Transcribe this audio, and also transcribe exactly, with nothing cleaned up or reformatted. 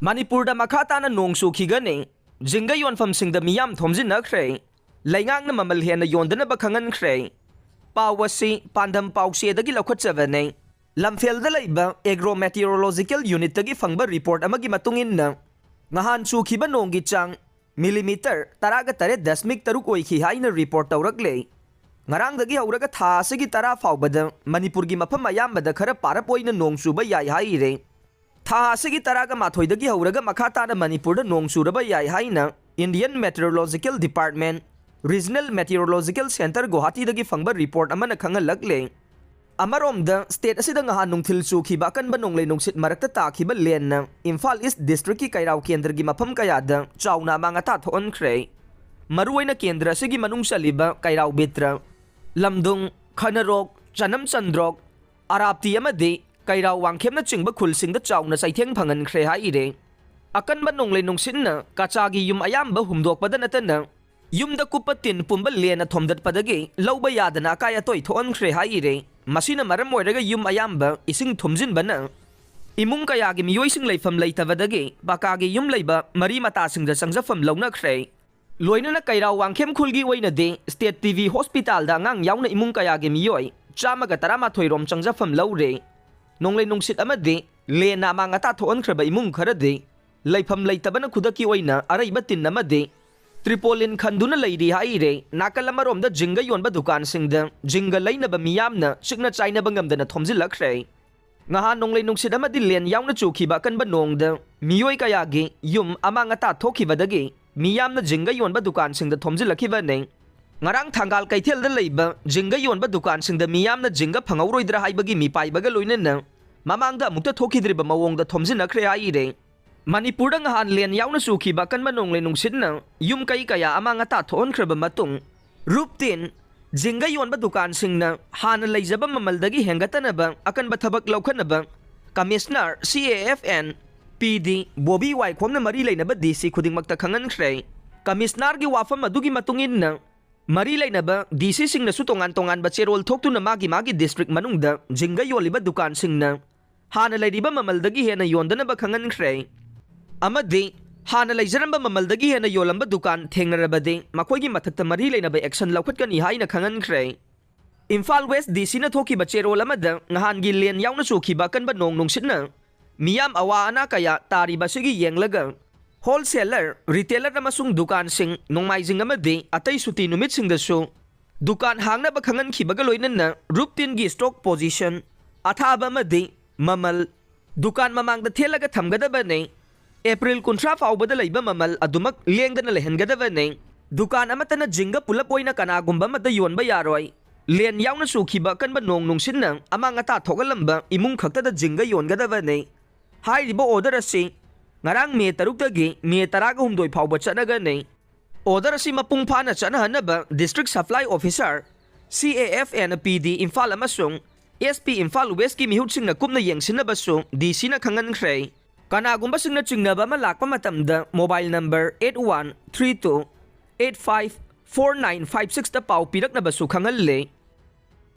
ꯃꯅꯤꯄꯨꯔꯗ ꯃꯈꯥ ꯇꯥꯅ ꯅꯣꯡ ꯆꯨꯈꯤꯒꯅꯤ꯫ ꯖꯤꯡꯒ ꯌꯣꯟꯐꯝꯁꯤꯡꯗ ꯃꯤꯌꯥꯝ ꯊꯣꯝꯖꯤꯟꯅꯈ꯭ꯔꯦ꯫ ꯂꯩꯉꯥꯛꯅ ꯃꯃꯜ ꯍꯦꯟꯅ ꯌꯣꯟꯗꯅꯕ ꯈꯪꯍꯟꯈ꯭ꯔꯦ꯫ ꯄꯥꯎ ꯑꯁꯤ ꯄꯥꯟꯗꯝ ꯄꯥꯎꯆꯦꯗꯒꯤ ꯂꯧꯈꯠꯆꯕꯅꯤ꯫ ꯂꯝꯐꯦꯜꯗ ꯂꯩꯕ ꯑꯦꯒ꯭ꯔꯣ ꯃꯦꯇꯤꯑꯣꯔꯣꯂꯣꯖꯤꯀꯦꯜ ꯌꯨꯅꯤꯠꯇꯒꯤ ꯐꯪꯕ ꯔꯤꯄꯣꯔꯠ ꯑꯃꯒꯤ ꯃꯇꯨꯡ ꯏꯟꯅ, ꯉꯍꯥꯟ ꯆꯨꯈꯤꯕ ꯅꯣꯡꯒꯤ ꯆꯥꯡ ꯃꯤꯂꯤꯃꯤꯇꯔ ꯇꯔꯥꯒ ꯇꯔꯦꯠ ꯗꯁꯃꯤꯛ ꯇꯔꯨꯛ ꯑꯣꯏꯈꯤ ꯍꯥꯏꯅ ꯔꯤꯄꯣꯔꯠ ꯇꯧꯔꯛꯂꯦ꯫ ꯉꯔꯥꯡꯗꯒꯤ ꯍꯧꯔꯒ ꯊꯥ ꯑꯁꯤꯒꯤ ꯇꯔꯥ ꯐꯥꯎꯕꯗ ꯃꯅꯤꯄꯨꯔꯒꯤ ꯃꯐꯝ ꯑꯌꯥꯝꯕꯗ ꯈꯔ ꯄꯥꯔꯞ ꯑꯣꯏꯅ ꯅꯣꯡ ꯆꯨꯕ ꯌꯥꯏ ꯍꯥꯏꯔꯦ꯫ ꯊꯥ ꯑꯁꯤꯒꯤ ꯇꯔꯥꯒ ꯃꯥꯊꯣꯏꯗꯒꯤ ꯍꯧꯔꯒ ꯃꯈꯥ ꯇꯥꯅ ꯃꯅꯤꯄꯨꯔꯗ ꯅꯣꯡ ꯆꯨꯔꯕ ꯌꯥꯏ ꯍꯥꯏꯅ Indian Meteorological Department, Regional Meteorological Centre ꯒꯨꯋꯥꯍꯥꯇꯤꯗꯒꯤ ꯐꯪꯕ ꯔꯤꯄꯣꯔꯠ ꯑꯃꯅ ꯈꯪꯍꯜꯂꯛꯂꯦ꯫ ꯑꯃꯔꯣꯝꯗ, ꯁ꯭ꯇꯦꯠ ꯑꯁꯤꯗ ꯉꯍꯥꯟ ꯅꯨꯡꯊꯤꯜ ꯆꯨꯈꯤꯕ ꯑꯀꯟꯕ ꯅꯣꯡꯂꯩ ꯅꯨꯡꯁꯤꯠ ꯃꯔꯛꯇ ꯇꯥꯈꯤꯕ ꯂꯦꯟꯅ ꯏꯝꯐꯥꯜ ꯏꯁ ꯗꯤꯁꯇ꯭ꯔꯤꯛꯀꯤ ꯀꯩꯔꯥꯎ ꯀꯦꯟꯗ꯭ꯔꯒꯤ ꯃꯐꯝ ꯀꯌꯥꯗ ꯆꯥꯎꯅ ꯑꯃꯥꯡ ꯑꯇꯥ ꯊꯣꯛꯍꯟꯈ꯭ꯔꯦ꯫ ꯃꯔꯨꯑꯣꯏꯅ ꯀꯦꯟꯗ꯭ꯔ ꯑꯁꯤꯒꯤ ꯃꯅꯨꯡ ꯆꯜꯂꯤꯕ ꯀꯩꯔꯥꯎ ꯕꯤꯇ꯭ꯔ, ꯂꯝꯗꯨꯡ, ꯈꯅꯔꯣꯛ, ꯆꯅꯝ ꯆꯟꯗ꯭ꯔꯣꯛ, ꯑꯔꯥꯞꯇꯤ ꯑꯃꯗꯤ ꯀꯩꯔꯥꯎ ꯋꯥꯡꯈꯦꯝꯅꯆꯤꯡꯕ ꯈꯨꯜꯁꯤꯡꯗ ꯆꯥꯎꯅ ꯆꯩꯊꯦꯡ ꯐꯪꯍꯟꯈ꯭ꯔꯦ ꯍꯥꯏꯔꯦ꯫ ꯑꯀꯟꯕ ꯅꯣꯡꯂꯩ ꯅꯨꯡꯁꯤꯠꯅ ꯀꯆꯥꯒꯤ ꯌꯨꯝ ꯑꯌꯥꯝꯕ ꯍꯨꯝꯗꯣꯛꯄꯗ ꯅꯠꯇꯅ, ꯌꯨꯝꯗ ꯀꯨꯞꯄ ꯇꯤꯟ ꯄꯨꯝꯕ ꯂꯦꯟꯅ ꯊꯣꯝꯗꯠꯄꯗꯒꯤ ꯂꯧꯕ ꯌꯥꯗꯅ ꯑꯀꯥꯏ ꯑꯇꯣꯏ ꯊꯣꯛꯍꯟꯈ꯭ꯔꯦ ꯍꯥꯏꯔꯦ꯫ ꯃꯁꯤꯅ ꯃꯔꯝ ꯑꯣꯏꯔꯒ ꯌꯨꯝ ꯑꯌꯥꯝꯕ ꯏꯁꯤꯡ ꯊꯨꯝꯖꯤꯟꯕꯅ ꯏꯃꯨꯡ ꯀꯌꯥꯒꯤ ꯃꯤꯑꯣꯏꯁꯤꯡ ꯂꯩꯐꯝ ꯂꯩꯇꯕꯗꯒꯤ ꯄꯀꯥꯒꯤ ꯌꯨꯝ ꯂꯩꯕ ꯃꯔꯤ ꯃꯇꯥꯁꯤꯡꯗ ꯆꯪꯖꯐꯝ ꯂꯧꯅꯈ꯭ꯔꯦ꯫ ꯂꯣꯏꯅꯅ ꯀꯩꯔꯥꯎ ꯋꯥꯡꯈꯦꯝ ꯈꯨꯜꯒꯤ ꯑꯣꯏꯅꯗꯤ ꯁ꯭ꯇꯦꯠ ꯇꯤ ꯕꯤ ꯍꯣꯁꯄꯤꯇꯥꯜꯗ ꯑꯉꯥꯡ ꯌꯥꯎꯅ ꯏꯃꯨꯡ ꯀꯌꯥꯒꯤ ꯃꯤꯑꯣꯏ ꯆꯥꯝꯃꯒ ꯇꯔꯥꯃꯥꯊꯣꯏ ꯔꯣꯝ ꯆꯪꯖꯐꯝ ꯂꯧꯔꯦ꯫ ꯅꯣꯡꯂꯩ ꯅꯨꯡꯁꯤꯠ ꯑꯃꯗꯤ ꯂꯦꯟꯅ ꯑꯃꯥꯡ ꯑꯇꯥ ꯊꯣꯛꯍꯟꯈ꯭ꯔꯕ ꯏꯃꯨꯡ ꯈꯔꯗꯤ ꯂꯩꯐꯝ ꯂꯩꯇꯕꯅ ꯈꯨꯗꯛꯀꯤ ꯑꯣꯏꯅ ꯑꯔꯩꯕ ꯇꯤꯟ ꯑꯃꯗꯤ ꯇ꯭ꯔꯤꯄꯣꯂꯤꯟ ꯈꯟꯗꯨꯅ ꯂꯩꯔꯤ ꯍꯥꯏꯔꯦ꯫ ꯅꯥꯀꯜ ꯑꯃꯔꯣꯝꯗ ꯖꯤꯡꯒ ꯌꯣꯟꯕ ꯗꯨꯀꯥꯟꯁꯤꯡꯗ ꯖꯤꯡꯒ ꯂꯩꯅꯕ ꯃꯤꯌꯥꯝꯅ ꯆꯤꯛꯅ ꯆꯥꯏꯅꯕ ꯉꯝꯗꯅ ꯊꯣꯝꯖꯤꯜꯂꯛꯈ꯭ꯔꯦ꯫ ꯉꯍꯥꯟ ꯅꯣꯡꯂꯩ ꯅꯨꯡꯁꯤꯠ ꯑꯃꯗꯤ ꯂꯦꯟ ꯌꯥꯎꯅ ꯆꯨꯈꯤꯕ ꯑꯀꯟꯕ ꯅꯣꯡꯗ ꯃꯤꯑꯣꯏ ꯀꯌꯥꯒꯤ ꯌꯨꯝ ꯑꯃꯥꯡ ꯑꯇꯥ ꯊꯣꯛꯈꯤꯕꯗꯒꯤ ꯃꯤꯌꯥꯝꯅ ꯖꯤꯡꯒ ꯌꯣꯟꯕ ꯗꯨꯀꯥꯟꯁꯤꯡꯗ ꯊꯣꯝꯖꯤꯜꯂꯛꯈꯤꯕꯅꯤ꯫ ꯉꯔꯥꯡ ꯊꯪꯒꯥꯜ ꯀꯩꯊꯦꯜꯗ ꯂꯩꯕ ꯖꯤꯡꯒ ꯌꯣꯟꯕ ꯗꯨꯀꯥꯟꯁꯤꯡꯗ ꯃꯤꯌꯥꯝꯅ ꯖꯤꯡꯒ ꯐꯪꯍꯧꯔꯣꯏꯗ꯭ꯔꯥ ꯍꯥꯏꯕꯒꯤ ꯃꯤꯄꯥꯏꯕꯒ ꯂꯣꯏꯅꯅ ꯃꯃꯥꯡꯗ ꯑꯃꯨꯛꯇ ꯊꯣꯛꯈꯤꯗ꯭ꯔꯤꯕ ꯃꯑꯣꯡꯗ ꯊꯣꯝꯖꯤꯟꯅꯈ꯭ꯔꯦ ꯍꯥꯏꯔꯦ꯫ ꯃꯅꯤꯄꯨꯔꯗ ꯉꯍꯥꯟ ꯂꯦꯟ ꯌꯥꯎꯅ ꯆꯨꯈꯤꯕ ꯑꯀꯟꯕ ꯅꯣꯡꯂꯩ ꯅꯨꯡꯁꯤꯠꯅ ꯌꯨꯝ ꯀꯩ ꯀꯌꯥ ꯑꯃꯥꯡ ꯑꯇꯥ ꯊꯣꯛꯍꯟꯈ꯭ꯔꯕ ꯃꯇꯨꯡ, ꯔꯨꯞ ꯇꯤꯟ, ꯖꯤꯡꯒ ꯌꯣꯟꯕ ꯗꯨꯀꯥꯟꯁꯤꯡꯅ ꯍꯥꯟꯅ ꯂꯩꯖꯕ ꯃꯃꯜꯗꯒꯤ ꯍꯦꯟꯒꯠꯇꯅꯕ ꯑꯀꯟꯕ ꯊꯕꯛ ꯂꯧꯈꯠꯅꯕ ꯀꯃꯤꯁꯅꯔ, ꯁꯤ ꯑꯦ ꯑꯦꯐ ꯑꯦꯟ, ꯄꯤ ꯗꯤ, ꯕꯣꯕꯤ ꯋꯥꯏꯈꯣꯝꯅ ꯃꯔꯤ ꯂꯩꯅꯕ ꯗꯤ ꯁꯤ ꯈꯨꯗꯤꯡꯃꯛꯇ ꯈꯪꯍꯟꯈ꯭ꯔꯦ꯫ ꯀꯃꯤꯁꯅꯔꯒꯤ ꯋꯥꯐꯝ ꯑꯗꯨꯒꯤ ꯃꯇꯨꯡ ꯏꯟꯅ, ꯃꯔꯤ ꯂꯩꯅꯕ ꯗꯤ ꯁꯤꯁꯤꯡꯅꯁꯨ ꯇꯣꯉꯥꯟ ꯇꯣꯉꯥꯟꯕ ꯆꯦꯔꯣꯜ ꯊꯣꯛꯇꯨꯅ ꯃꯥꯒꯤ ꯃꯥꯒꯤ ꯗꯤꯁꯇ꯭ꯔꯤꯛ ꯃꯅꯨꯡꯗ ꯖꯤꯡꯒ ꯌꯣꯜꯂꯤꯕ ꯗꯨꯀꯥꯟꯁꯤꯡꯅ ꯍꯥꯟꯅ ꯂꯩꯔꯤꯕ ꯃꯃꯜꯗꯒꯤ ꯍꯦꯟꯅ ꯌꯣꯟꯗꯅꯕ ꯈꯪꯍꯟꯈ꯭ꯔꯦ꯫ ꯑꯃꯗꯤ ꯍꯥꯟꯅ ꯂꯩꯖꯔꯝꯕ ꯃꯃꯜꯗꯒꯤ ꯍꯦꯟꯅ ꯌꯣꯜꯂꯝꯕ ꯗꯨꯀꯥꯟ ꯊꯦꯡꯅꯔꯕꯗꯤ ꯃꯈꯣꯏꯒꯤ ꯃꯊꯛꯇ ꯃꯔꯤ ꯂꯩꯅꯕ action ꯂꯧꯈꯠꯀꯅꯤ ꯍꯥꯏꯅ ꯈꯪꯍꯟꯈ꯭ꯔꯦ꯫ ꯏꯝꯐꯥꯜ West D C ꯅ ꯊꯣꯛꯈꯤꯕ ꯆꯦꯔꯣꯜ ꯑꯃꯗ ꯉꯍꯥꯟꯒꯤ ꯂꯦꯟ ꯌꯥꯎꯅ ꯆꯨꯈꯤꯕ ꯑꯀꯟꯕ ꯅꯣꯡ ꯅꯨꯡꯁꯤꯠꯅ ꯃꯤꯌꯥꯝ ꯑꯋꯥ ꯑꯅꯥ ꯀꯌꯥ ꯇꯥꯔꯤꯕ ꯑꯁꯤꯒꯤ ꯌꯦꯡꯂꯒ wholesaler, retailer ꯑꯃꯁꯨꯡ ꯗꯨꯀꯥꯟꯁꯤꯡ ꯅꯣꯡꯃꯥꯏꯖꯤꯡ ꯑꯃꯗꯤ ꯑꯇꯩ ꯁꯨꯇꯤ ꯅꯨꯃꯤꯠꯁꯤꯡꯗꯁꯨ ꯗꯨꯀꯥꯟ ꯍꯥꯡꯅꯕ ꯈꯪꯍꯟꯈꯤꯕꯒ ꯂꯣꯏꯅꯅ ꯔꯨꯞꯇꯤꯟꯒꯤ stock position, ꯑꯊꯥꯕ ꯑꯃꯗꯤ ꯃꯃꯜ ꯗꯨꯀꯥꯟ ꯃꯃꯥꯡꯗ ꯊꯦꯠꯂꯒ ꯊꯝꯒꯗꯕꯅꯤ꯫ ꯑꯦꯄ꯭ꯔꯤꯜ ꯀꯨꯟꯊ꯭ꯔꯥ ꯐꯥꯎꯕꯗ ꯂꯩꯕ ꯃꯃꯜ ꯑꯗꯨꯃꯛ ꯂꯦꯡꯗꯅ ꯂꯩꯍꯟꯒꯗꯕꯅꯤ꯫ ꯗꯨꯀꯥꯟ ꯑꯃꯠꯇꯅ ꯖꯤꯡꯒ ꯄꯨꯂꯞ ꯑꯣꯏꯅ ꯀꯅꯥꯒꯨꯝꯕ ꯑꯃꯠꯇ ꯌꯣꯟꯕ ꯌꯥꯔꯣꯏ꯫ ꯂꯦꯟ ꯌꯥꯎꯅ ꯆꯨꯈꯤꯕ ꯑꯀꯟꯕ ꯅꯣꯡ ꯅꯨꯡꯁꯤꯠꯅ ꯑꯃꯥꯡ ꯑꯇꯥ ꯊꯣꯛꯍꯜꯂꯝꯕ ꯏꯃꯨꯡ ꯈꯛꯇꯗ ꯖꯤꯡꯒ ꯌꯣꯟꯒꯗꯕꯅꯤ꯫ ꯍꯥꯏꯔꯤꯕ order ꯑꯁꯤ ꯉꯔꯥꯡ ꯃꯦ ꯇꯔꯨꯛꯇꯒꯤ ꯃꯦ ꯇꯔꯥꯒ ꯍꯨꯝꯗꯣꯏ ꯐꯥꯎꯕ ꯆꯠꯅꯒꯅꯤ꯫ Order ꯑꯁꯤ ꯃꯄꯨꯡ ꯐꯥꯅ ꯆꯠꯅꯍꯟꯅꯕ District Supply Officer, C A F and P D Imphal ꯑꯃꯁꯨꯡ S P ꯏꯝꯐꯥꯜ Westꯀꯤ ꯃꯤꯍꯨꯠꯁꯤꯡꯅ ꯀꯨꯞꯅ ꯌꯦꯡꯁꯤꯟꯅꯕꯁꯨ D C ꯅ ꯈꯪꯍꯟꯈ꯭ꯔꯦ꯫ ꯀꯅꯥꯒꯨꯝꯕꯁꯤꯡꯅ ꯆꯤꯡꯅꯕ ꯑꯃ ꯂꯥꯛꯄ ꯃꯇꯝꯗ mobile number eight one three two eight five four nine five sixꯇ ꯄꯥꯎ ꯄꯤꯔꯛꯅꯕꯁꯨ ꯈꯪꯍꯜꯂꯦ꯫